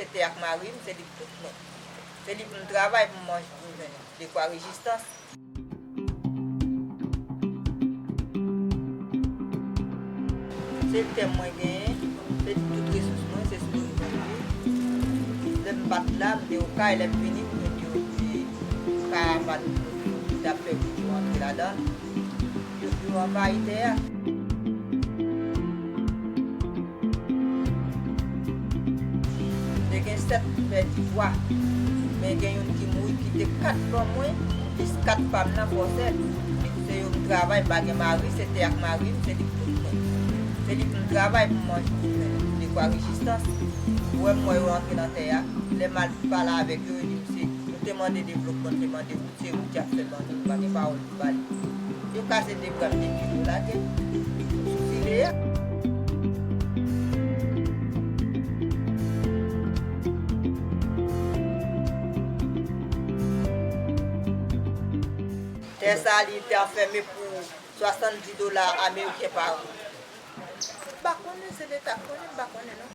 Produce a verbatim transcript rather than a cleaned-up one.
Se tè ak mari m, se li k tout mwen. Se li pou m travay pou m manje pou m jwenn dekwa rezistans. Se tè mwen genyen, se li tout resous mwen, se sou li mwen viv. Lè m pa t la, m te okay, lè m vini, m jwenn yo te karavàn, yo t ap fè wout yo antre ladan l. Yo, yo anvayi tè a. Te gen sèt pèdi vwa, men gen youn ki mouri, kite kat ban mwen, plis kat pa m nan fòse. Se yo m travay, m pa gen mari, se tè ak mari m, se li k tout mwen. Se li pou m travay pou m manje pou m jwenn dekwa rezistans. Ou wè m wè yo rantre nan tè a, lè m al pale avèk yo, yo di m se, nou te mande devlopman, nou te mande wout, se wout y ap fè ban nou, nou pa gen pawòl pou pale. Yo kase de bra m depi yo lage m sou file a. Tè sa li te anfèmen pou swasanndis dola ameriken pa an. M pa konnen, se Leta k konnen, m pa konnen non.